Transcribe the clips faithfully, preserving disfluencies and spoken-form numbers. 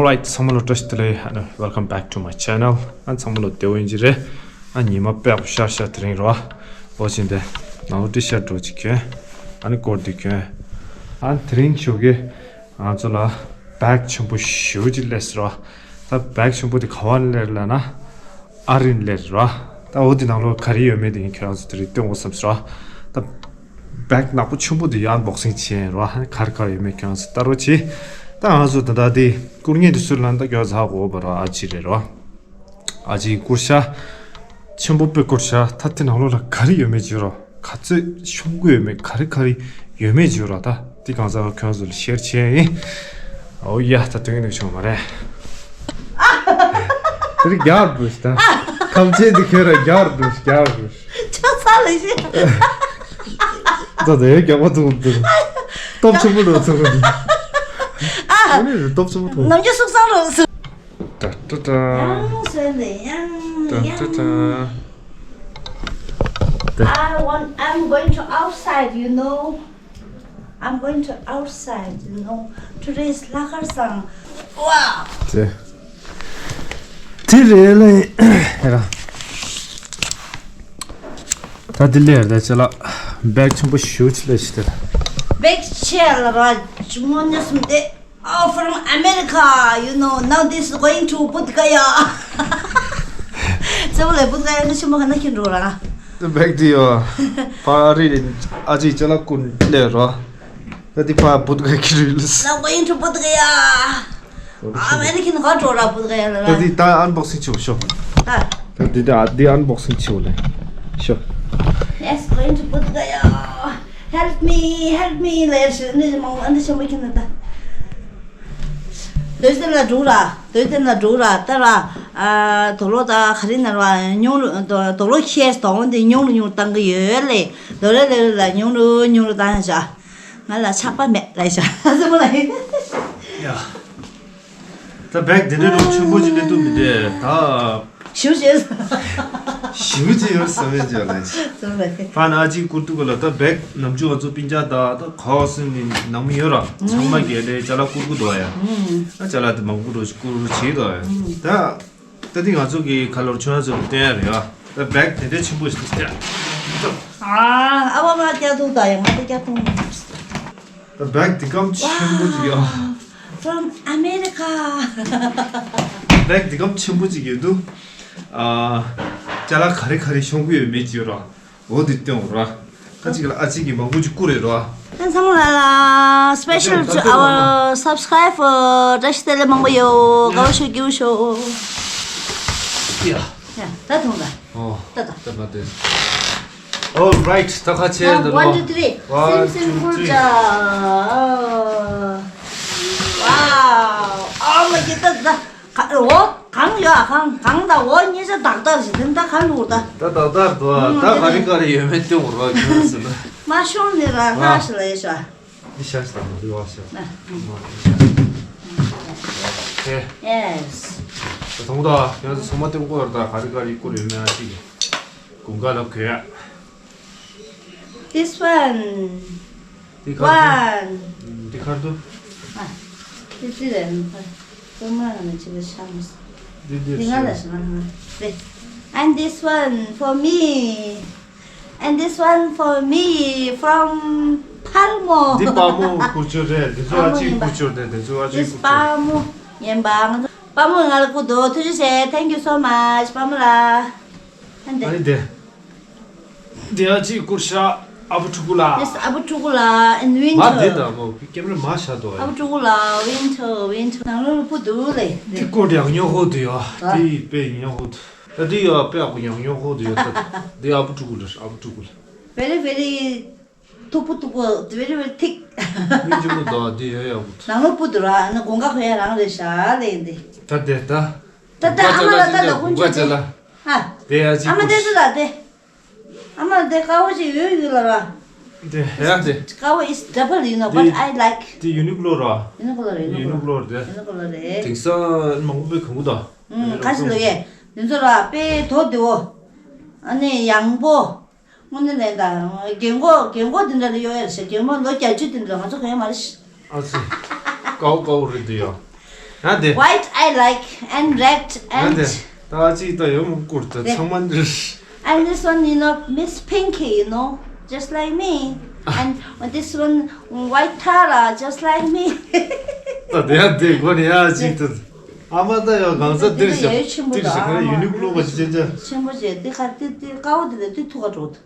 Alright, ཚང་མ་ལ་བཀྲ་ཤིས་བདེ་ལེགས། Welcome back to my channel. ཨ་ཚང་མ་ལ་བདེ་པོ་ཡིན་གྱི་རེད། ཨ་ཉི་མ་དཔེ་ཡག་པོ་ཤར་ཤག་དེ་རིང་རོ། འོ་བྱས་ཏེ་ནང་ལོགས་ཊི་ཤར་འདྲ་པོ་ཅིག་གྱོན། ཨ་ནི་ཀོཊ་འདི་གྱོན། ཨ་དེ་རིང་ཞོགས་ཀས་ང་ཚོ་ལ་བེག་ཆེན་པོ་ཞེ་པོ་ཅིག་སླེབས་སོང་རོ། ད་བེག་ཆེན་པོ་དེ་ག་པར་སླེབས་ལབ་ན། ཨ་རིར་སླེབས་རོ། ད་འོ་དེ་ནང་ལོགས་ག་རེ་ཡོད་མེད་དེ་ངས་ཁྱེད་རང་ཚོ་དེ་རིང་སྟོན་དགོས་བསམ་སོང་རོ། ད་བེག་ནག་པོ་ཆེན་པོ་དེ་ཡར་ཨན་བོག་སིང་བྱས་རོ། ག་རེ་ག་རེ་ཡོད་མེད་ཁྱེད་རང་ཚོ་ལྟ་རོགས་བྱེད། ད་ང་ཚོ་ད་ལྟ་དེ་བསྐུར་མཁན་དེ་སུ་ལབ་ན་ད་ཁྱེད་རང་ཚོ་ཧ་གོ་བ་རོ། ཨ་ཅེ་རེད་རོ། ཨ་ཅེས་བསྐུར་ཤག་ཆེན་པོ་དཔེ་བསྐུར་ཤག་ད་དེ་ནང་ལོགས་ལ་ག་རེ་ཡོད་མེད་བརྗོད་རོགས། ག་ཚོད་ཤོང་གི་ཡོད་མེད། ག་རེ་ག་རེ་ཡོད་མེད་བརྗོད་རོགས། ད་དེ་གང་ཟག་ཁྱོད་ཚོ་ལ་ཤེར་བྱས་ཡིན། ཨོ་ཡ། ད་དོན་གྱི་འདུག་བྱུང་བ་རེད། དེ་རིགས་རྒྱག་དགོས་ད། ཁམས་ཆེན་དེ་ཁྱོད་ར་རྒྱག་དགོས་རྒྱག་དགོས། ཆོ་ཚ་ལ་ཤེས། ད་དེ་རྒྱག་པ་ཐུག་འདུག་སྟོབས་ཆེན་པོ་འགྲོ་ཚུགས་འདུག་ཨ་ནི་སྟོབས་ཆེན་པོ་ཐུག་ནམ་རྒྱུན་སུག་སང་རོགས་སུ། ད་ད་ད། ཡང་སོན་ནས་ཡང་ད་ད་ད། ཡང་། I want, I'm going to outside, you know. I'm going to outside, you know. Today is ལྷག་དཀར་བཟང་། Wow. དེ་དེ་རེད་ལེ། ཧེ་ར། ད་དེ་ལས་ད་ཅི་ལ་བེག་ཆེན་པོ་ཞེ་པོ་ཅིག་ལ་ཞིག་དེ། བེག་ཆེ་ལ་ར་ཅི་མོ་ཉོ་སུམ་དེ། Oh, from America, you know, now this is going to Bodh Gaya. ཙེ་བོ་ལས་བུད་ག་ཡ་འདི་ཆེན་པོ་ག་ན་ཁྱེར་འགྲོ་ར། ད་བེག་དེ་ཡོ། ཕ་རི་རི་ཨ་ཅེ་ཅ་ལག་ཀུན་ལས་རོ། ད་དེ་ཕ་བུད་ག་ཁྱེར་ཡོད་ལས། Now going to Bodh Gaya. American ག་འགྲོ་ར་བུད་ག་ཡ་ལ་ར། ད་དེ་ད་ཨན་བོག་སིང་བྱེད་ཤོག་ཨ། ད་དེ་ད་དེ་ཨན་བོག་སིང་བྱེད་ལས། ཤོག Yes, going to Bodh Gaya. Help me, help me. ལས་ཞེས་འདི་མང་པོ་འདི་ཆེན་པོ་ཁྱེར་ན་ད། དོས་དེ་ལ་འགྲོ་ར། དོས་དེ་ལ་འགྲོ་ར། ད་ར། ཨ། དོ་ལོ་ད་ག་རེ་ན་ར་ཉུང་རུ་དོ་དོ་ལོ་ཁྱེར་དོང་དེ་ཉུང་རུ་ཉུང་རུ་བཏང་གི་ཡོད་ལེ། དོ་རེ་ལེ་རེ་ལ་ཉུང་རུ་ཉུང་རུ་བཏང་བྱ། ང་ལ་ཆག་པ་མེད་ལབ་བྱ། སེམས་པ་ལ་ཡིན། ཡ། ད་བེག་དེ་འདྲའི་རོ་ཆེན་པོ་ཅིག་སླེབས་ཐུབ་མི་འདུག་ད། ཞུ་ཞེས། ཞུ་ཅི་ཡོད་བསམ་ཡས་ཅི་ལ། ཙམ་ལ། ཕ་ན་ཅིག་བསྐུར་ཐུབ་ག་ལ། ད་བེག་ནམ་རྒྱུན་ང་ཚོ་སྤུན་ཀྱག་ད་ད་ག་བ་སེམས་ནི་ནང་མི་ཡོད་ར། ཚང་མ་གལ་ཏེ་ཅ་ལག་བསྐུར་དགོས་འདུག་ཡ། ཨ་ཅ་ལག་དེ་མང་པོ་འགྲོ་ཞིག་བསྐུར་བྱེད་དོ་ཡ། ད་ད་དེ་ང་ཚོ་གི་ཁ་ལོར་ཆུང་ང་ཚོ་གི་བསྟན་ཡ་རེད་ཡ། ད་བེག་དེ་འདྲའི་ཆེན་པོ་ཞིག་བསྟན། ཨ་ཨ་བ་ང་སྐྱ་ཐུང་ད་ཡ། ང་ད་སྐྱ་ཐུང་། ད་བེག་དེ་གམ་ཆེན་པོ་ཅིག་ཡོད། From America. བེག་དེ་གམ་ཆེན་པོ་ཅིག་ཡོད་འདུག་ཨ། ཅ་ལག་ག་རེ་ག་རེ་ཤོང་གི་ཡོད་མེད་ཅིག་ཡོད་ར། འོ་དེ་སྟོན་ར། ཁ་ཅིག་ལ་ཨ་ཅིག་གི་མང་པོ་ཅིག་བསྐུར་རེད་ར། ཨ་ཚང་མ་ལ་ལ་special to our subscriber བཀྲ་ཤིས་བདེ་ལེགས་མང་པོ་ཡོད། དགའ་བོ་ཤོག་སྐྱིད་པོ་ཤོག་ཡ། ཡ་ད་ཐུང་ད། ཨོ། ད་ད། ད་མ་དེ། All right, ད་ཁ་ཆེ་ད། One, two, three. One, two, three. Wow. Oh my god, ད་ད། ག་འོ་གང་ཡོད་གང་གང་ད། འོ་ཉེ་ཆ་དག་དག་ཞིག་དེ་ད་ག་ལུག་ད། ད་དག་དག་ད། ད་ག་རེ་ག་རེ་ཡོད་མེད་སྟོན་རོགས་ཁྱོད་ཟེར་ན། མ་ཤོང་ནི་ར་ཧ་ཤི་ལ་ཡེ་ཤ། འདི་ཤ་ཤི་དང་འདི་བ་ཤ། ན། ཨེ། Yes. ད་དུང་ད་ཡང་ཚོ་མ་སྟོན་གོ་ཡོད་ད། ག་རེ་ག་རེ་བསྐུར་ཡོད་མེད་ཨ་ཅིག་གི་དགུན་ཁ་ལ་གོ་ཡ། This one. འདི་ཁར་དུ། One. འདི་ཁར་དུ། ཨ། འདི་འདི་རེད། ཚང་མ་ལ་ནི་ཅི་ལ་ཤ་མི་ཟ། འདི་འདི་འདི་ང་ལ་ཤ་ང་ལ་ང་ལ་རེད། And this one for me. And this one for me from ཕར་མོ། འདི་པ་མོ་ཀུ་ཅོ་རེད། འདི་ཚོ་ཨ་ཅེ་ཀུ་ཅོ་རེད། འདི་ཚོ་ཨ་ཅེ་ཀུ་ཅོ། This པ་མོ་ཡིན་པ། ང་ཚོ་པ་མོ་ང་ལ་བསྐུར་འདུག་ཐུགས་རྗེ་ཆེ། Thank you so much པ་མོ་ལགས། ཨ་ནི་དེ། དེ་ཨ་ཅེ་བསྐུར་ཤག་ཨ་བུ་ཕྲུ་གུ་ལགས། Yes, ཨ་བུ་ཕྲུ་གུ་ལགས། And winter. མ་དེ་ད་མོ་ཀེམ་ར་མ་ཤ་དོ། ཨ་བུ་ཕྲུ་གུ་ལགས། Winter, winter. ནང་ལོགས་ལ་སྤུ་འདུག་ལེ། འདི་ཀོ་ཡག་ཉོ་ཧོ་དུ་ཡོ། ཨ། འདི་དཔེ་ཉོ་ཧོ་དུ། ད་འདི་ཡོ་དཔེ་ཡག་པོ་ཡག་ཉོ་ཧོ་དུ་ཡོ། ད་འདི་ཨ་བུ་ཕྲུ་གུ་ལ། ཨ་བུ་ཕྲུ་གུ་ལ། Very, very མཐུག་པོ་མཐུག་པོ། Very, very thick. མི་འཇིགས་པོ་དོ། འདི་ཡོ་ཡག་པོ། ནང་ལོགས་སྤུ་འདུག་ར། ཨ་ནི་དགུན་ཁ་ཁོ་ཡ་རང་རེད་ཤག་ལེ་འདི། ད་དེ་ད། ད་ད་ཨ་མ་ལ་ད་ད་ཀུན་སྤྱོད་དེ། ཨ། དེ་ཡ་ཅིག་ཨ་མ་དེ་ཚོ་ལ་དེ། ཨ་མ་དེ་དཀར་པོ་ཅིག་ཡོད་ཡོད་ལ་ར། དེ་ཡ་དེ། དཀར་པོ is double, you know, but I like. དེ་ཡུ་ནི་ཀློ་ར། ཡུ་ནི་ཀློ་རེད། ཡུ་ནི་ཀློ་རེད། ཡུ་ནི་ཀློ་རེད། དེང་སང་མང་པོ་པའི་གང་པོ་ད། ཨུམ། ག་ཞིག་ལོ་ཡེ། དེ་ཚོ་ར་དཔེ་དོ་དེ་འོ། ཨ་ནི་ཡང་པོ། དངོས་གནས་ལན་དང་། རྒན་གོག་རྒན་གོག་དེ་འདྲ་ལ་གཡོག་ཡ་ཞེ། རྒན་མོ་ལོ་བརྒྱད་ཅུ་དེ་འདྲ་ང་ཚོ་གོན་ཡ་མ་རེད་ཤི། ཨ་ཙི། དཀར་པོ་དཀར་པོ་རེད་འདུག་ཡ། ཡང་དེ། White I like and red and ཡང་དེ། ད་ཅིག་ད་ཡོད་མོ་བསྐུར་ད་དེ། ཚང་མ་འདིར། And this one, you know, Miss Pinky, you know, just like me. And this one, White Tara, just like me. ད་དེ་ཡང་དེ་གོ་ནི་ཡང་ཅིག་ད། ཨ་མ་ད་ཡང་གང་ས་འདིར་ཞག་འདིར་ཞག་ཁ་ཡུ་ནིག་ལོ་བ་ཅི་ཅན་ཅན། ཆེན་པོ་བྱས་འདི་ཁ་འདི་འདི་དཀར་པོ་འདི་ལས་འདི་ཐུག་ག་འགྲོ།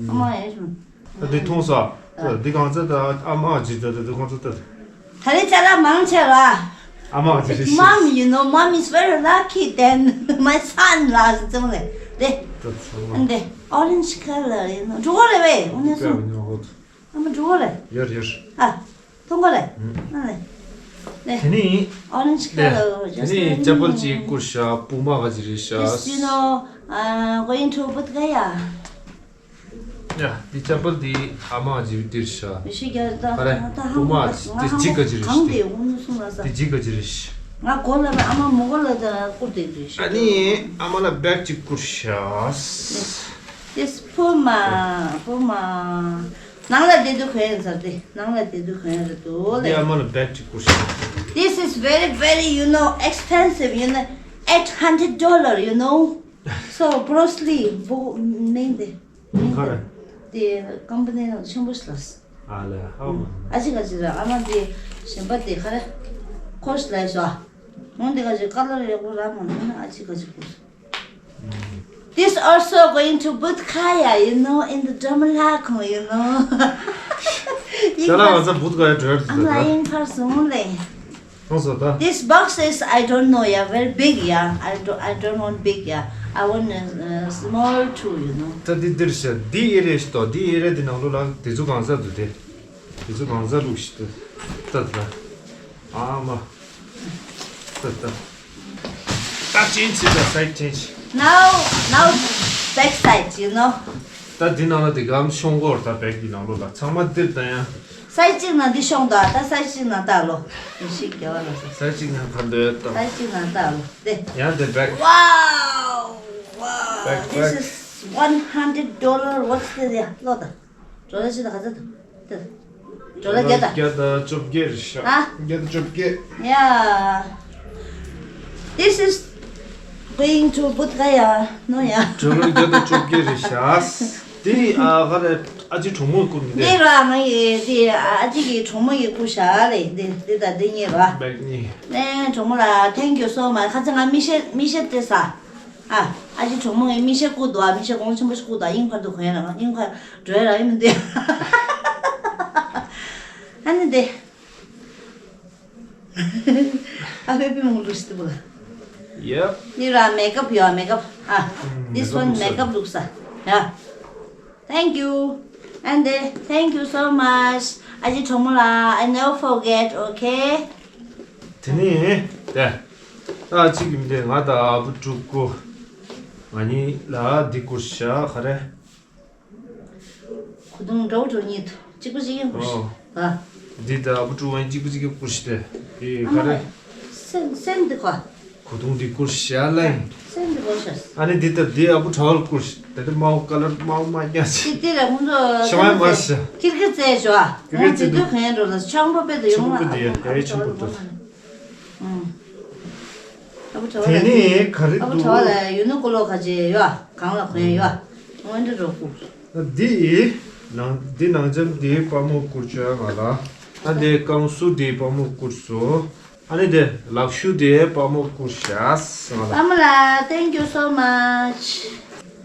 ཨ་མ་ཡང་ཞུ། ད་འདི་མཐོང་ས། ད་འདི་གང་ཚད་ད་ཨ་མ་ཅི་ད་ད་འདི་གང་ཚད་ད། ད་རེས་ཅ་ལག་མང་ཆེ་བ། ཨ་མ་ཅི་རེད། Mom, you know, mom is very lucky than my son ལ་ཟེར་ཙམ་ལས། དེ། ད་ཚང་མ། འདི་orange color, you know, འགྲོ་གི་རེད་པས། འོ་ན་སོང་། ཨ་མ་འགྲོ་གི་རེད། ཡོད་ཡོད། ཨ། མཐོང་གི་རེད། ཨ་ནི། དེ་ནི། Orange color, དེ་ནི་ཅ་པལ་ཅིག་བསྐུར་ཤག་པུ་མ་ག་ཅི་རེད་ཤག This, you know, uh, going to Bodh Gaya. ཡ། འདི་ཅ་པལ་འདི་ཨ་མ་ག་ཅི་འདིར་ཤག་མི་ཤེས་རྒྱ་ད་ད་ཧང་པུ་མ་ད་འདི་ཅི་ག་ཅི་རེད་ཤག་གང་དེ་འོང་ནུ་སོང་ལ་ས། འདི་ཅི་ག་ཅི་རེད་ཤག་ང་གོ་ལ་ཨ་མ་མོ་གོ་ལ་ད་བསྐུར་དེ་རེད་ཤག་ཨ་ནི་ཨ་མ་ལ་བེག་ཅིག་བསྐུར་ཤག This པུ་མ། པུ་མ། ནང་ལ་བསྡད་དུས་གོན་ཡིན་ཟེར་ཏེ། ནང་ལ་བསྡད་དུས་གོན་ཡིན་རེད་འདུག་ལེ། འདི་ཨ་མ་ལ་བེག་ཅིག་བསྐུར་ཤག This is very, very, you know, expensive, you know, eight hundred dollar, you know. So Bruce Lee བོ་མིང་དེ། ག་རེ། དེ་ཀམ་པ་ནི་ཆེན་པོ་ཞིག་ལ། ཨ་ལེ་ཧ་མ། ཨ་ཅི་ག་ཅི་ར་ཨ་མ་དེ་གཞན་པ་དེ་ག་རེ། ཁོ་ཞིག་ལ་ཤོ། འོན་དེ་ག་ཅི་ཀ་ལར་ཡག་པོ་རག་མ་མིན་ན་ཨ་ཅི་ག་ཅི་བསྐུར། This also going to Bodh Gaya, you know, in the Dromara Khong, you know. ས་ལ་ང་ཚ་བུད་ག་ཡ་བྲོས་ཨ་མ་ཡིན་ཕར་སོང་ལེ། ཁོང་སོ་ད། This box is, I don't know, yeah, very big, yeah. I don't, I don't want big, yeah. I want a, uh, small too, you know. ད་འདི་འདིར་ཤ་འདི་ཨེ་རེད་ཤི་ཏོ། འདི་ཨེ་རེད། འདི་ནང་ལོ་ལ་དེ་ཚོ་གང་ཟག་འདུག་དེ། དེ་ཚོ་གང་ཟག་ལུགས་ཤི་ཏོ། ད་ད། ཨ་མ། ད་ད། ད་ཅན་ཅི་ད་སའི་ཅན་ཅི། Now, now back side, you know. ད་འདི་ནང་ལ་དེ་གམ་ཤོང་གོར་ད་བེག་གི་ནང་ལོ་ལ་ཚང་མ་འདིར་ད་ཡང་། སའི་ཅིག་ནང་འདི་ཤོང་ད། ད་སའི་ཅིག་ནང་ད་ལོ། ཡིན་ཤིག་རྒྱ་བ་ལ་ས། སའི་ཅིག་ནང་ག་འདོད་ད། སའི་ཅིག་ནང་ད་ལོ། དེ། ཡང་དེ་བེག Wow! Wow! བེག This བེག is one hundred dollar. What's the, yeah, ལོ་ད། ཌོ་ལར་ཅི་ད་ག་ཚོད་འདུག་ད། ཌོ་ལར་བརྒྱ་དང་། བརྒྱ་དང་བཅོ་བརྒྱད་རེད་ཤག་ཨ། བརྒྱ་དང་བཅོ་བརྒྱད། Yeah. This is going to Bodh Gaya. No, yeah. ཌོ་ལར་བརྒྱ་དང་བཅོ་བརྒྱད་རེད་ཤག་དེ་ཨ་ག་རེ་ཨ་ཅེ་གྲོགས་མོ་བསྐུར་ནི་དེ། འདི་ར་ང་ཡི་དེ་ཨ་ཅེ་གི་གྲོགས་མོ་ཡི་བསྐུར་ཤག་ལེ། འདི་འདི་ད་འདི་གཉིས་ར། བེག་གཉིས། ནས་གྲོགས་མོ་ལ་thank you so much. ཁ་ཚ་ང་མི་ཤེས་མི་ཤེས་དེ་ས། ཨ། ཨ་ཅེ་གྲོགས་མོ་ངས་མི་ཤེས་བསྐུར་འདུག་ཨ། མི་ཤེས་གོང་ཆེན་པོ་ཞིག་བསྐུར་འདུག་ཨ། དབྱིངས་ཕར་དུ་གོན་ཡ་ལ་ང་དབྱིངས་ཕར་འགྲོ་ཡ་ལ་ཡིན་མི་འདུག་ཨ་ནི་འདི། ཨ་བེ་བི་མོ་ལུགས་ཤིག་འདུག་ལ། Yep. འདི་ར་མེག་ཨབ་ཡོད། མེག་ཨབ། ཨ། ཨུམ། This མེག་ཨབ་one ལུགས་ས། མེག་ཨབ་ལུགས་ས། Yeah. Thank you. And uh, thank you so much. ཨ་ཅེ་གྲོགས་མོ་ལ། I never forget, okay? དེ་ནས་དེ། ད་གཅིག་གིས་མི་དེ་ང་དང་ཨ་བུ་ཕྲུག་གུ། ང་གཉིས་ལ་འདི་བསྐུར་ཤག་ག་རེ། གོས་ཐུང་འདྲ་བོ་འདྲ་བོ་གཉིས་འདུག་གཅིག་པ་གཅིག་རྐྱང་བསྐུར་ཤག་ཨོ། ད། འདི་ད་ཨ་བུ་ཕྲུག་ང་གཉིས་གཅིག་པ་གཅིག་རྐྱང་བསྐུར་ཤག་དེ། དེ་ག་རེ། སེམས་སེམས་འདི་ག་གོས་ཐུང་འདི་བསྐུར་ཤག་ལ་ཡིན། སེམས་འདི་ག་ཤག་ཨ་ནི་འདི་ད་འདི་ཨ་བུ་ཁྲ་བོ་བསྐུར་ཤག་དེ་འདྲ་དམར་པོ་ཀ་ལར་དམར་པོ་མ་རྐྱང་ཤག་དེ་དེ་ལ་ཁོང་ཚོ་ཤ་བའི་མ་ཤག་ཁིར་ཁིར་རྩེ་ཤག་ཨ། ཁིར་ཁིར་རྩེ་འདུག་ཁོང་ཚོ་ཁོང་ཚོ་ཆང་པོ་དཔེ་དུ་ཡོང་ཆང་པོ་ལ་དཔེ་དུ་ཡ་ཨ་ཡ་ཆང་པོ་དུ། ཨུམ། ཨ་བུ་གྲྭ་པ་དེ་ལ་ནི་ག་རེ་ཨ་བུ་གྲྭ་པ་འདུག་ལ་ཡུ་ནི་ཀུ་ལོ་ག་ཅེ་ཡོད་ཨ། གང་ལ་གོན་ཡོད་ཨ། སྔོན་འགྲོ་རོགས་སྐུ། འདི་ནང་འདི་ནང་འཇམ་འདིའི་པ་མོ་བསྐུར་ཆོག་ང་ལ། ཨ་འདི་ཀང་སུ་འདིའི་པ་མོ་བསྐུར་སོ། ཨ་ནི་དེ་ལག་ཤུ་དེའི་པ་མོ་བསྐུར་ཤག་ང་ལ། པ་མོ་ལ་thank you so much.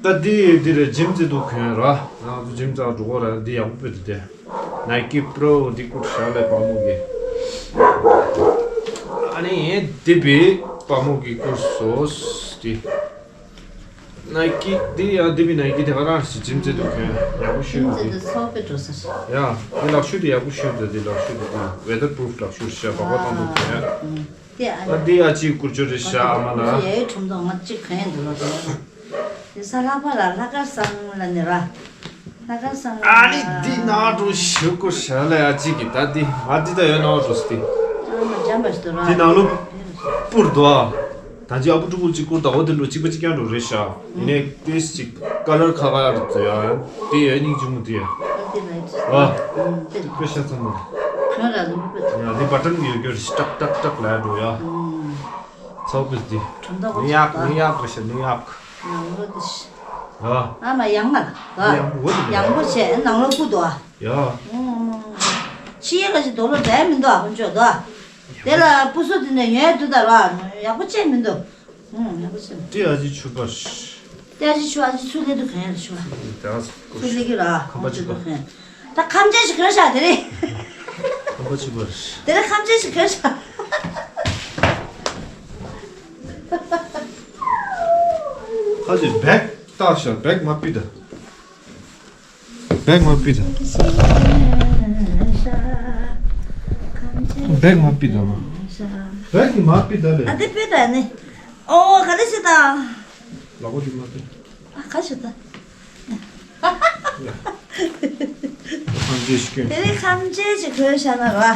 ད་འདི་འདི་རེད། ཇིམ་ཙེ་འདུག་གོན་ར། ང་ཚོ་ཇིམ་ཙེ་འགྲོ་གོ་ར། འདི་ཡག་པོ་དཔེ་འདུག་དེ། Nike Pro འདི་བསྐུར་ཤག་ལ་པ་མོ་གི། ཨ་ནི་འདི་བི་པ་མོ་གི་བསྐུར་སོ་འདི། Nike འདི་ཡ་འདི་བི་Nike དེ་ག་རང་ཞིག་ཇིམ་ཙེ་འདུག་གོན་ཡག་པོ་ཞུ་འདུག་དེ། ཇིམ་ཙེ་འདི་སོག་པོ་འགྲོ་ས་ཞིག་ཡ་འདི་ལག་ཤུ་འདི་ཡག་པོ་ཞུ་འདུག་འདི་ལག་ཤུ་འདི་འདི་weatherproof ལག་ཤུ་ཞག་པགས་པ་བཏང་འདུག་གོན་ཡ། དེ་ཨ་ཨ་འདི་ཨ་ཅིག་བསྐུར་ཆོག་རེད་ཤག་ཨ་མ་ལ། ཡའི་ཁྲོམ་ཐོག་ང་གཅིག་གོན་འདུག་ལ་དེ། དེ་ས་ལྷག་པ་ལ་ལྷག་དཀར་བཟང་ལ་ནི་ར། ལྷག་དཀར་བཟང་ལ། ཨ་ནི་འདི་ནང་དུ་ཞུ་དགོས་ཤག་ལ་ཡ་གཅིག་གི་ད་འདི་ང་འདི་ད་ཡོད་ནང་དུ་སྟེ། ཨ་མ་འཇམ་པ་ཞིག་ཏུ་ར། འདི་ནང་ལུ་སྤུར་དོ་ཨ། ད་ཅི་ཨ་བུ་ཕྲུག་གུ་གཅིག་བསྐུར་ད་འོ་འདི་ལུ་གཅིག་པ་གཅིག་རྐྱང་འགྲོ་རེད་ཤག་ཡིན་ནའི་ཏེས་ཅིག་ཀ་ལར་ཁ་ཁ་ཡ་རུ་ཙོ་ཡ། འདི་ཡ་སྙིང་རྗེ་མོ་འདི་ཡ། ཨ་འདི་ལ་ཡིན་ཨ། དཔེ་ཤ་ཚ་མོ། ཁྱོད་ར་ལུང་པ། ཡ་འདི་བ་ཊན་གི་ཡོད་རྒྱུ་རེད་ཤག་ཏག་ཏག་ཏག་ལ་ཡ་འགྲོ་ཡ། ཚོགས་པ་འདི། གྲོང་རྡལ་ནིའུ་ཡོག་ནིའུ་ཡོག་རེད་ཤག་ནིའུ་ཡོག་ཡང་ལོ་འདི་ཤི། ཡ། ཨ་མ་ཡང་ང་ལ། ཡང་བོ་འདི་ཡང་བོ་བྱས་ནང་ལོགས་སྐུ་དོ། ཡ། ཕྱི་ཡི་ག་ཞིག་དོ་ལོ་འདྲ་མི་འདུག་ཨ་ཁོ་ཚོ་དོ། དེ་ལ་སྤུ་སོ་དེ་ནས་ཉོས་འདུག་ད་ར་ཡག་པོ་བྱས་མི་འདུག་ཨུང་། ཡག་པོ་བྱས་མི་འདུག་དེ་ཨ་ཅེ་ཆུ་པར། དེ་ཨ་ཅེ་ཆུ་ཨ་ཅེ་ཆུ་ལེ་དུ་གན་ཡ་ཆུ། དེ་ཨ་ཅེ་ཆུ་ལེ་གི་ར་ཁམས་པ་ཆུ་པར། ད་ཁམས་ཅན་ཞིག་གོན་ཤག་དེ་རེད། ཁམས་པ་ཆུ་པར། དེ་རེད་ཁམས་ཅན་ཞིག་གོན་ཤག་ཁ་ཅིག་བེག་བཏགས་ཤག་བེག་མ་པི་ད། བེག་མ་པི་ད། བེག་མ་པི་ད་མ། བེག་གི་མ་པི་ད་ལེ། ཨ་དེ་པི་ད་ནི། ཨོ་ག་རེ་ཞིག་ད། ལག་པ་དེ་མ་པི། ཨ་ཁ་ཤོ་ད། ཁམས་ཅན་ཞིག་གོན། དེ་རིང་ཁམས་ཅན་ཞིག་གོན་བཞག་ན་ར། ཨ།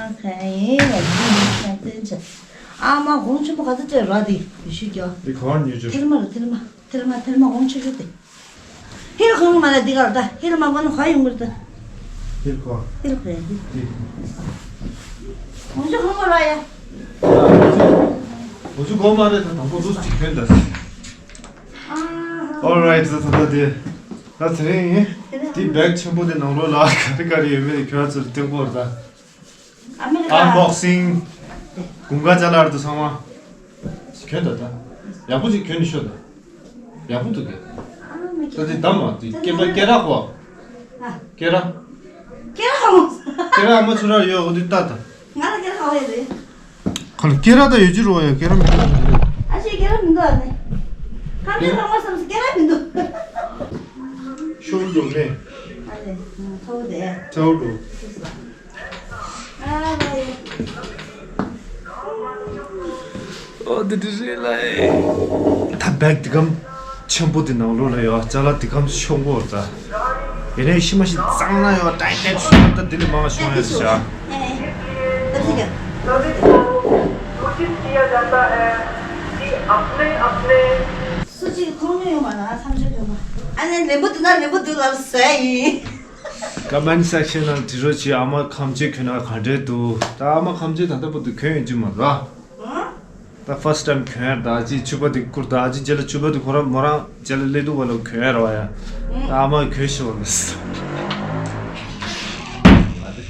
ཨ་ཁ་ཡིན་ལ་ཡིན་ཁམས་ཅན་ཞིག་ཨ་མ་གོང་ཆེན་པོ་ག་ཚོད་སྤྲད་ར་དེ་ཡོད་ཤུལ་རྒྱོ། འདི་ག་བར་ཉོས་ཆོག་ཐེར་མ་ར་ཐེར་མ་ཐེར་མ་ཐེར་མ་གོང་ཆེ་ཤོས་དེ། ཧིལ་གོང་མ་ལ་འདི་གར་ད་ཧིལ་མ་གོན་ན་ག་ཡོང་གི་རེད་ད། ཧིལ་གོ། ཧིལ་གོ་ཡ་ཧིལ། འདི། གོང་ཆེ་གོང་མ་ར་ཡ། འོ་ཚོ་གོང་མ་རེད་ད་དང་པོ་ལུས་ཅིག་གོན་ད། Alright ད་ད་ད་དེ། ད་དེ་རིང་ཡིན། དེ་བེག་ཆེན་པོ་དེ་ནང་ལོགས་ལ་ག་རེ་ག་རེ་ཡོད་མེད་ཁྱོད་ཚོར་སྟོན་གོ་ར་ད། ཨ་མེ་རི་ཀ། Unboxing། དགུན་ཁ་ཅ་ལག་རེད་ད་ཚང་མ། གྱོན་ད་ད། ཡག་པོ་ཅིག་གྱོན་ནས་ཤོག་ད། ཡག་པོ་འདུག་གས། ཨ་མེ་ད་དེ་འདམ་མ་དེ་སྐེད་པ་སྐེ་རགས་གོ། ཨ། སྐེ་རགས། སྐེ་རགས་མོ། སྐེ་རགས་མ་ཚུར་རགས་ཡོད་འོ་དེ་ལྟ་ད། ང་ལ་སྐེ་རགས་ཡོད་རེད། ཁ་ལ་སྐེ་རགས་ད་ཡོད་ཅི་རོ་ཡ་སྐེ་རགས་མི་འདུག་ཨ་ཅེ་སྐེ་རགས་མི་འདུག་ཨ་ནི། ཁམས་ཅན་ཚང་མ་བསམ་སོང་སྐེ་རགས་མི་འདུག་ཤོར་འགྲོ་ནས། ཨ་ནི། ཚ་བོ་དེ། ཚ་བོ་འགྲོ། ཨ་ལོ་ཡ། ཨོ་དེ་དེ་རེད་ལ། ད་བེག་དེ་གམ་ཆེན་པོ་དེ་ནང་ལོགས་ལ་ཡོད་ཅ་ལག་དེ་གམ་ཤོང་གོ་ད། ཡིན་ནའི་ཤི་མ་ཤི་གཙང་ན་ཡོད་ཏྲའི་ཏྲའི་ཤོད་ད་དེ་ལས་མང་ཤོང་ཡ་ཤ། ཨེ་ཨེ། ད་ཅི་ཀྱང་། सूचित किया जाता है कि अपने अपने སུ་གཅིག་མཐོང་མྱོང་ཡོད་མ་ན་ཁམས་ཅན་གྱོན་པ། ཨ་ནི་ལེན་པོ་འདུག་ན་ལེན་པོ་འདུག་ལབ་ཟེར་ཡིན། Comment section ནང་འབྲི་རོགས་བྱེད། ཨ་མ་ཁམས་ཅན་གྱོན་ན་ག་འདྲས་འདུག་ད་ཨ་མ་ཁམས་ཅན་ད་ལྟ་བར་དུ་གྱོན་ཡོད་ཀྱི་མ་རེད། ད་first time གྱོན་ཡ་ད་ཅི་ཕྱུ་པ་དེ་བསྐུར་ད་ཅི་རྗེས་ལ་ཕྱུ་པ་དེ་ཁོ་རང་མོ་རང་རྗེས་ལ་སླེབས་དུས་བ་ལ་གྱོན་ཡ་ར་བ་ཡ། ད་ཨ་མ་གྱོན་ཤི་བ་མི་སྲིད།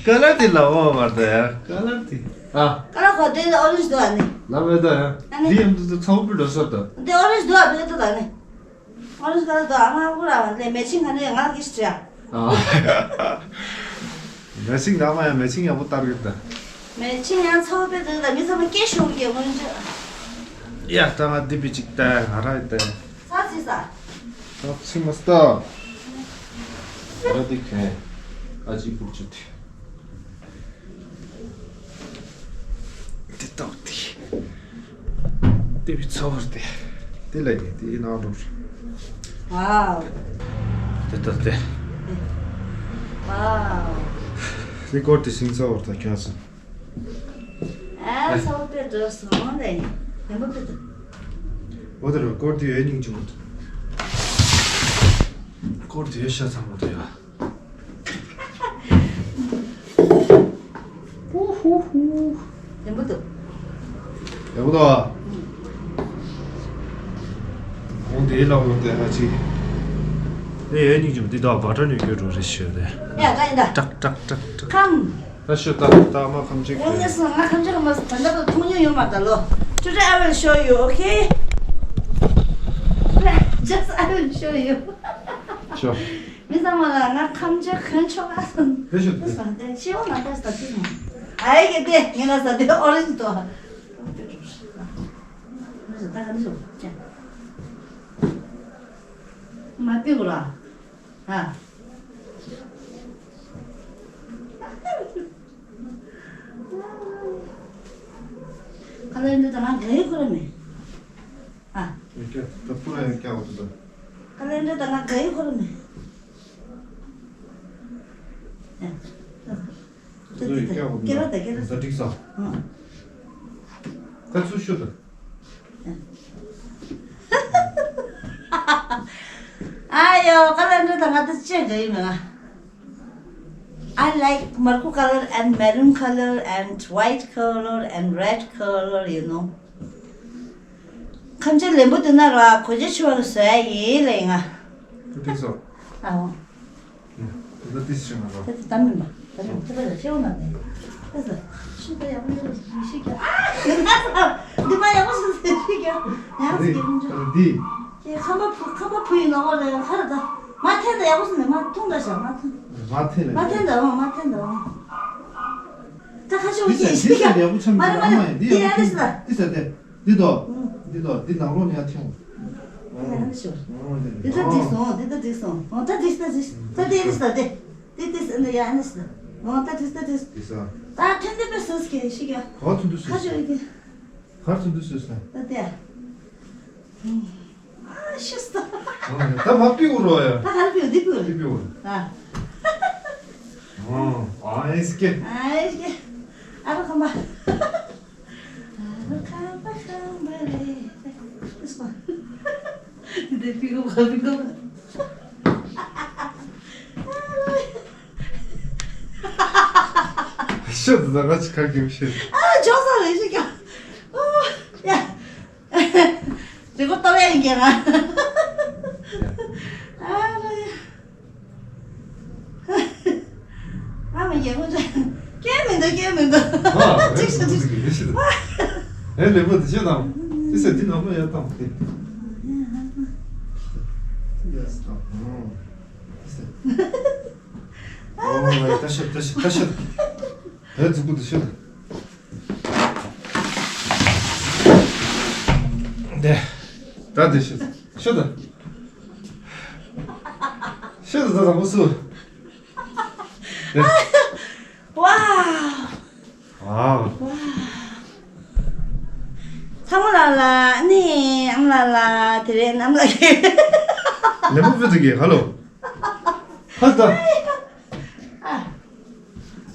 ཀ་ལར་དེ་ལ་འོ་བར་ད་ཡ་ཀ་ལར་དེ། ཨ། ཀ་ལར་ཁོ་དེ་orange འདུག་ཨ་ནི། ལ་བས་ད་ཡ། ཨ་ནི། དེ་ཡང་དུ་ཚ་བོ་པི་འགྲོ་སོ་ད། དེ་orange འདུག་ཨ་བས་ད་ད་ནི། ཨོ་རེན་ཇི་ཀ་ལར་དང་ཨ་མ་ཀུ་ར་བ་ལས་མེ་ཆིང་ག་ནས་ང་གིས་བྲིས། ཨ། མེ་ཆིང་ཨ་མ་ཡང་མེ་ཆིང་ཡག་པོ་ལྟར་གི་ད། མེ་ཆིང་ཡང་ཚ་བོ་པི་འདུག་ད་མི་ཚང་མ་སྐད་ཤོར་གི་ཨོ་རེན་ཇི། ཡ་ད་ང་འདི་པི་ཅིག་ད་ང་ར་ད། ཚ་ཚི་ས། ཚ་ཚི་མ་སྟ། ང་ར་འདི་གས། ཨ་ཅི་ཕུག་ཅུ་དེ། དེ་ལྟ་བུ་དེ། དེ་བི་ཚ་བར་དེ། དེ་ལ་ཡིན་དེ་ཡིན་ན་རུ། ཝའོ། དེ་ལྟ་དེ། ཝའོ། རི་ཀོར་དེ་སིང་ཚ་བར་ད་ཁྱོད་སོང་། ཨ་ཚ་བར་དེ་འགྲོ་སོང་ལེ། ཡང་པོ་དེ་དུ། འོ་དེ་རུ་ཀོར་དེ་ཡོད་སྙིང་རྗེ་མོ་དུ། ཀོར་དེ་ཡོད་ཤ་ཚ་མོ་དུ་ཡ། ཧུ་ཧུ་ཧུ། ཡག་པོ་འདུག་ཡག་པོ་འདུག་ཨ། ཁོང་དེའི་ལག་ལོག་དེ་ཧ་ཅི། དེ་ཡོད་སྙིང་རྗེ་མོ་འདི་དག་བ་ཏྲ་ནས་སྐྱོད་འགྲོ་རེ་ཞུ་དེ། ཡ་ད་ཡིན་ད། ཀྲག་ཀྲག་ཀྲག་ཀྲག་ཁམ། ད་ཞུ་ད་ད་མ་ཁམ་ཅིག་ཡོང་ནས་སོང་ང་ཁམ་ཅིག་མ་ད་ད་མཐོང་མྱོང་ཡོད་མ་ད་ལོ། Today I will show you, okay? Just I will show you. ཞོ། མི་ཚང་མ་ལ་ང་ཁམ་ཆུ་གོན་ཆོག་ག་སོང་། དེ་ཞོ་དེ། དེ་ས་དེ་ཤེའུ་ན་དེ་ས་དེ་ནོ། ཨའི་གེ་དེ་ངེ་ན་ས་དེ་ཨོ་རེན་ཇི་དོ། མི་ས་ད་ག་ནི་ཞོ་ཅན། མ་པི་གུ་ར། ཧ། ཁ་ལེན་དུ་ད་ང་ག་ཡི་ཁོ་ར་མེ། ཨ། ཡ་ཀྱ་ད་པུ་ར་ཡ་ཀྱ་འོ་དུ་ད། ཁ་ལེན་དུ་ད་ང་ག་ཡི་ཁོ་ར་མེ། ཡ། ད་ད་ད་ད་ཀྱ་འོ་དུ་ད། ཀྱ་ར་ད་ཀྱ་ར་ད། ད་འགྲིག་ས། ཨ། ཁ་ཚུར་ཤོད་ད། ཨ་ཡོ་ཁ་ལེན་དུ་ད་ང་ད་ཅི་ག་ཡི་མེ་ང་། I like margu color and maroon color and white color and red color, you know. ཁམས་ཆེན་ལན་བུ་དུ་ན་ར་གོ་ཆ་ཆུ་བ་གི་བཟོ་ཡ་ཡིན་ལེ་ང་། ཏི་སོ། ཨའོ། ད་ཏི་སི་ང་ར། ད་ད་མིན་པ། ད་མིན་ད་ལ་ཤེའོ་ན་ནི། ད་ས། ཤི་ད་ཡག་པོ་ཡོད་ཤི་ཀྱང་། ཨ། འདི་མ་ཡག་པོ་ཤི་ཤི་ཀྱང་། ཡང་ཤི་ཀྱང་། འདི། ཁམས་པ་བུ་ཁམས་པ་བུ་ཡིན་ནོ་ལེ་ཁ་ར་ད། མ་འཐེན་ད་ཡག་པོ་ཤི་ནི་མ་ཐུང་ད་ཤ་མ་ཐུང་། མ་འཐེན་ལ། མ་འཐེན་ད་འོང་མ་འཐེན་ད་འོང་། ད་ཁ་ཤོ་ཡིན་ཤི་ཀྱང་། མ་རེད་མ་རེད། འདི་ཡག་པོ་ཤི་ད། འདི་ཟེར་ཏེ། འདི་དོ། ཨུ། འདི་དོ། འདི་ནང་ལོགས་ནས་ཡར་འཐེན། ཨུ། ཡང་ཤོར། ཨུ། འདི་འདི་ད་འགྲིག་སོང་། འདི་ད་འགྲིག་སོང་། འོ་ད་འགྲིག་ད་འགྲིག་ད་འདི་འདི་ད་འདི། འདི་འདི་འདི་ཡ་འདི་ད། འོ་ད་འགྲིག་ད་འགྲིག་འདི་ས། ད་འཐེན་འདི་པའི་སུས་ཀྱི་ཤི་ཀྱང་། ག་འཐེན་འདི་ཁ་སུས་ཤོར་ཡོད་ཀྱི། ག་འཐེན་འདི་སུས་ཤོར། ད་འདི་ཡ། ཨ་ཤི་སོང་། ཨ་ད་མ་པིའུ་རོ་ཡ། ད་ག་རེ་པིའུ་འདི་པིའུ། འདི་པིའུ། ཨ། ཨ་ཨེ་སི་ཀེ། ཨ་ཨེ་སི་ཀེ། ཨ་རོ་ཁམ་པ། ཨ་རོ་ཁམ་པ་ཁམ་པ་རེད། ཨེ་སི་པ། འདི་པིའུ་ག་པིའུ། ཤོད་དུ་ད་ང་ཅི་ཁ་གིམ་ཤེས། ཨ་ཇོ་ས་རེད་ཤི་ཀྱང་། ཨོ་ཡ། རི་མགོ་ལྟོ་བས་ཡིན་ཀྱང་ང་། ཨ་རེ། ཨ་མ་ཡེ་མོ་ཅན། སྐྱེ་མི་འདུག་སྐྱེ་མི་འདུག་ཨ་ཅིག་ཤོད་ཅིག་ཤོད། ཨེ་ལེ་མོ་དེ་ཤོད་དང་། དེ་ཟེར་དེ་ནང་ལོ་ཡ་དང་དེ། ཡ་སྟོ། ཨོ་མ་ཡ་ད་ཤོད་ད་ཤོད་ད་ཤོད། ཨེ་ཙུ་གུ་དེ་ཤོད། དེ། ད་དེ་ཤི། ཤི་ད། ཤི་ད་ད་ད་མོ་སུ། དེ། ཝའོ། ཨ། ཚང་མ་ལ་ལ་ནི་ཨམ་ལ་ལ་དེ་རེད་ནམ་ལ་གི། ལེ་མོ་བུ་དུ་གི་ཧ་ལོ། ཧ་ད།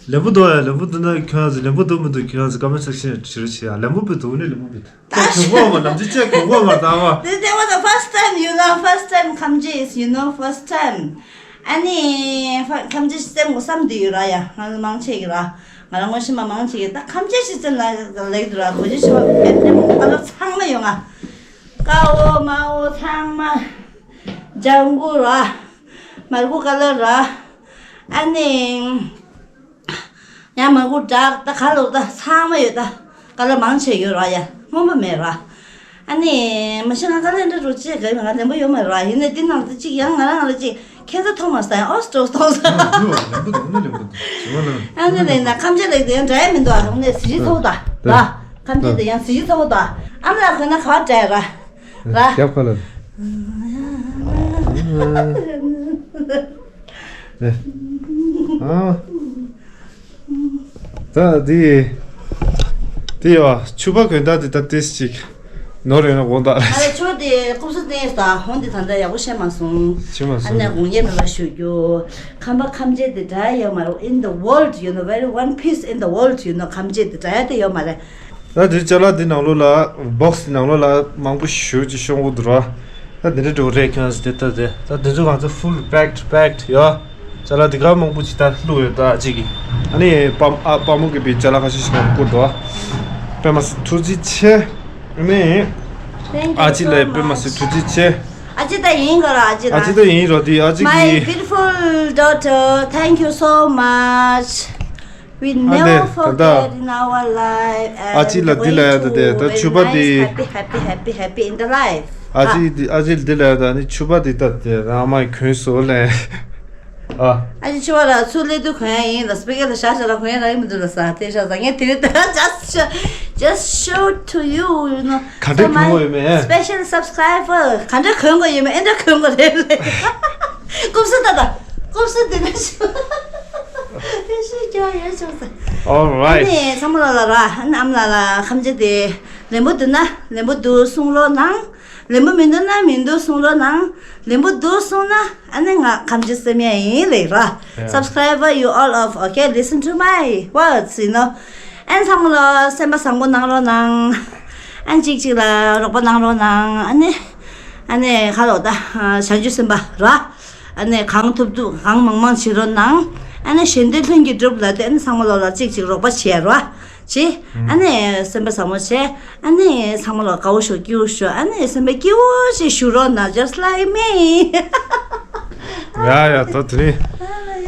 ལེམ་བུ་འདུག་ཡ། ལེམ་བུ་འདུག་ན་ཁྱོད་རང་ཚོ། ལེམ་བུ་འདུག་མི་འདུག་ཁྱོད་རང་ཚོ་ཀོ་མེན་སེག་ཤན་ཞུ་རོགས་བྱེད་ཡ། ལེམ་བུ་བུ་འདུག་ནི་ལེམ་བུ་བུ་འདུག་ཁྱོད་གོ་མ་ནམ་ཅི་ཅེ་གོ་གོ་མ་ད་བ། This, that was the first time, you know, first time ཁམས་ཅི་is, you know, first time. ཨ་ནི་ཁམས་ཅི་སེམས་གོ་བསམ་དུ་ཡོད་ར་ཡ། ང་ཚོ་མང་ཆེ་གི་ར། ང་རང་ངོ་ཤེས་མ་མང་ཆེ་གི་ད་ཁམས་ཅི་སེམས་ལ་ལེགས་འདུག་ར། གོ་ཅི་ཤི་བ་ཨེ་ནི་ཨ་ལོ་ཚང་མ་ཡོང་ང་། ཀ་བོ་མ་བོ་ཚང་མ། ལྗང་གུ་ར། མར་ཁུ་ཀ་ལར་ར། ཨ་ནི། ཡང་མང་པོ་འདྲ་ད་ག་ལོ་ད་ཚང་མ་ཡོད་ད། ག་ལ་མང་ཆེ་ཡོད་ར་ཡ། སྔོན་པ་མེད་ར། ཨ་ནི་མ་གཞི་ང་ག་ལ་འདྲ་རུ་ཅེས་ག་ང་ལེན་པོ་ཡོད་མ་ར། ཡིན་ནའི་འདི་ནང་དུ་ཅིག་ཡང་ང་རང་ལ་ཅིག་ཁྱད་མཚར་མཐོང་མ་སོང་། ཨོ་སྤྲོ་མཐོང་སོང་། ལེན་པོ་འདུག་ནི་ལེན་པོ་འདུག་ཨ་ནི་ལེན་ན་ཁམས་ཆེ་ལེགས་དེ་ཡང་འདྲ་ཡ་མི་འདུག་ཨ་ནི་གཟི་བརྗིད་ཚ་བོ་ད་ར། ཁམས་ཆེ་དེ་ཡང་གཟི་བརྗིད་ཚ་བོ་ད། ཨ་མ་ལགས་གོན་ན་ག་བ་འདྲ་ཡ་ར། ར། རྒྱབ་ཁ་ལ། ཨ། ད་འདི། འདི་ཡོད་ཕྱུ་པ་གོན་ད་འདི་ད་ཏིས་ཅིག་ནོར་ཡོད་ན་དགོངས་དག་ཨ་ལེ་ཕྱུ་པ་དེ་ཀུབ་སུ་ཏིས་ད་ཧོན་དེ་ད་ད་ཡག་པོ་ཤེས་མ་སོང་། ཤེས་མ་སོང་། ཨ་ནེ་དགོངས་ཡས་མེད་པ་ཞུ་རྒྱུ། ཁམས་པ་ཁམས་ཆེ་དེ་འདྲ་ཡོད་མ་རེད། In the world, you know, very one piece in the world, you know, ཁམས་ཆེ་དེ་འདྲ་ཡ་དེ་ཡོད་མ་རེད། ད་དེ་ཅ་ལག་འདི་ནང་ལོགས་ལ་བོག་སི་འདི་ནང་ལོགས་ལ་མང་པོ་ཞེ་ཅིག་ཤོང་གི་འདུག་ར། ད་འདི་འདྲ་འགྲོ་རེད། ཁྱོད་རང་ཚོ་དེ་ལྟ་དེ་ད་འདི་ཚོ་ང་ཚོ་ཕུལ་པེག་པེག་ཡོད། ཅ་ལག་འདི་ག་མང་པོ་ཅིག་ད་བླུགས་ཡོད་ད་ཅིག་གི། ཨ་ནི་པ་ཨ་པ་མོ་གི་པའི་ཅ་ལག་ཁ་ཤས་ཤིག་ནང་བསྐུར་འདུག་པད་མ་སི་ཐུགས་རྗེ་ཆེ། ཨ་ནི། Thank you so much. ཨ་ཅི་ལ་པད་མ་སི་ཐུགས་རྗེ་ཆེ། ཨ་ཅི་ད་ཡིན་ག་ར་ཨ་ཅི་ལ། ཨ་ཅི་ད་ཡིན་རོ་དེ་ཨ་ཅི་གི། My beautiful daughter, thank you so much. We never forget in our life. ཨ་ཅི་ལ་འདི་ལ་ཡ་ད་དེ་ད་ཕྱུ་པ་དེ། Happy, happy, happy, happy in the life. ཨ་ཅི་འདི་ཨ་ཅི་འདི་ལ་ཡ་ད་ནི་ཕྱུ་པ་དེ་ད་དེ་རང་མ་གོན་སོ་ལེ། ཨ། ཨ་ཅི་ཕྱུ་པ་ལ་ཚུར་སླེབས་དུས་གོན་ཡ་ཡིན་ལ། སྤེ་ར་ལ་ཤ་ཤ་ལ་གོན་ཡ་ར་ཡིན་མི་འདུག་ལ་ས་དེ་ཤ་ཟ་ངས་དེ་རེད་ད། Just show, just show to you, you know. ག་འདྲ་གོན་དགོས་ཡོད་མེད། Special subscriber ག་འདྲ་གོན་དགོས་ཡོད་མེད། ཨེ་འདྲ་གོན་དགོས་རེད་ལེ། ཀུབ་སུ་ད་ད། ཀུབ་སུ་དེ་ནས་ཤོད། ཤེས་ཀྱང་ཡོད་ཆོག་ས། All right. ཨ་ནི་ཚང་མ་ལ་ལ་ར། ཨ་ནི་ཨམ་ལ་ལ་ཁམས་ཆེ་དེ་ལེན་པོ་འདུག་ན་ལེན་པོ་འདུག་གསུང་རོགས་གནང་། ལེན་པོ་མི་འདུག་ན་མི་འདུག་གསུང་རོགས་གནང་། ལེན་པོ་འདུག་གསུང་ན་ཨ་ནི་ང་ཁམས་ཆེ་སེམས་ཡ་ཡིན་ལེ་ར། Yeah. Subscriber, you all of, okay, listen to my words, you know. ཨན་ཚང་མ་ལ་སེམས་པ་བཟང་པོ་གནང་རོགས་གནང་། ཨན་གཅིག་གཅིག་ལ་རོགས་པ་གནང་རོགས་གནང་། ཨ་ནི། ཨ་ནི་ཁ་ལོ་ད་བྱང་ཆུབ་སེམས་དཔའ་ར། ཨ་ནི་གང་ཐུབ་ཐུབ་གང་མང་མང་བྱེད་རོགས་གནང་ ཨ་ནི་གཞན་དོན་ལྷུན་གྱིས་གྲུབ་ལ་དེ་ཨ་ནི་ཚང་མ་ལོ་ལ་གཅིག་གཅིག་རོགས་པ་བྱེད་རོགས་བྱེད། ཨ་ནི་སེམས་པ་བཟང་མོ་བྱེད། ཨ་ནི་ཚང་མ་ལོ་དགའ་བོ་ཞོག་སྐྱིད་པོ་ཞོག་ཨ་ནི་སེམས་པ་སྐྱིད་པོ་ཞིག་བཞུགས་རོགས་གནང་། Just like me. ཡ་ཡ། ད་དེ་རིང་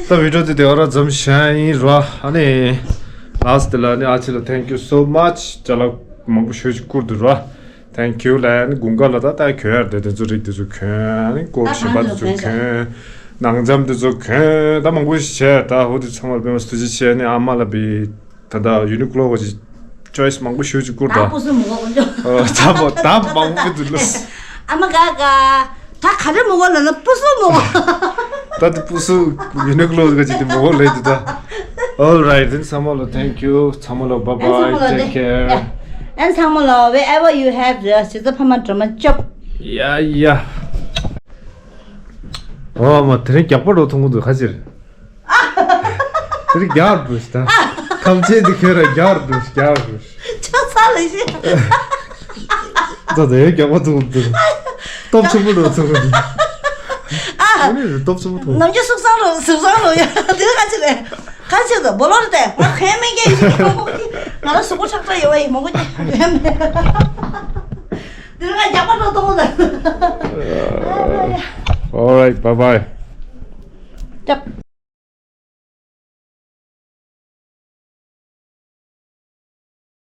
ད་བི་ཌི་ཡོ་དེ་དེ་བ་ར་འཛོམས་ཤག་ཡིན་རོ། ཨ་ནི་last དེ་ལ་ནི་ཨ་ཅེ་ལ་thank you so much ཅ་ལག་མང་པོ་ཞེ་ཅིག་བསྐུར་འདུག་རོ། Thank you ལ་ནི་དགུན་ཁ་ལ་ད་ལྟ་གྱོན་ཡར་དེ་དེ་ཚོ་རིགས་དེ་ཚོ་གྱོན། ཨ་ནི་ཀོ་ཊི་ཞིམ་པ་དེ་ཚོ་གྱོན། ནང་འཇམ་དེ་ཚོ་གྱོན། ད་མང་པོ་ཞིག་བྱས། ད་འོ་དེ་ཚང་མར་དཔེ་མ་ཐུགས་རྗེ་ཆེ། ཨ་ནི་ཨ་མ་ལ་བི་ད་ད་ཡུ་ནི་ཀློ་གི་choice མང་པོ་ཞེ་ཅིག་བསྐུར་ད། ད་སྤུ་སུ་མི་གོ་ཀུན་ཅོ། ཨ་ད་མ་ད་མང་པོ་འདུག་ལ། ཨ་མ་ག་ག་ད་ག་རེ་མི་གོ་ལ་ན་སྤུ་སུ་མི་གོ། ད་དེ་སྤུ་སུ་ཡུ་ནི་ཀློ་གི་ཅིག་དེ་མི་གོ་ལ་དེ་ད། All right then ཚང་མ་ལ་thank you། ཚང་མ་ལ་bye bye། Take care། ཨན་ཚང་མ་ལ་wherever you have the ཇི་ཙམ་ཕ་མ་འགྲོ་མ་ཅོབ། ཡ་ཡ། ཨོ་མ་དེ་རིང་རྒྱགས་པ་འགྲོ་ཐུང་གི་འདུག་ཁ་ཅིར། དེ་རིང་རྒྱགས་འགྲོ་ཤི་ད། ཁམ་ཆེན་འདི་ཁྱོད་ར་རྒྱགས་འགྲོ་ཤི་རྒྱགས་འགྲོ་ཤི། ཆོ་ཚ་ལ་ཤི། ད་ད་ཡོད་རྒྱགས་པ་ཐུང་གི་འདུག་སྟོབས་ཆེན་པོ་འགྲོ་ཐུང་གི་འདུག་ཨ་ནི་སྟོབས་ཆེན་པོ་ཐུང་། ནམ་རྒྱུན་སུག་སང་རོ་སུག་སང་རོ་ཡ་དེ་རིང་ཁ་ཅིར་རེད། ཁ་ཆེ་ད་སྦོ་ལོ་རེད་དེ། ང་ཁོའི་མིང་སྐད་ཡིན་ཞིག་ཁོ་ཁོ་ང་རང་གཟུགས་པོ་ཁྲག་ཁྲག་ཡོད་པ་ཡིན་མོ་ཁོ་ཅི་ཡོད་མེད། དེ་རིང་ང་རྒྱགས་པ་འགྲོ་གཏོང་ད། All right, bye bye། ཅབ།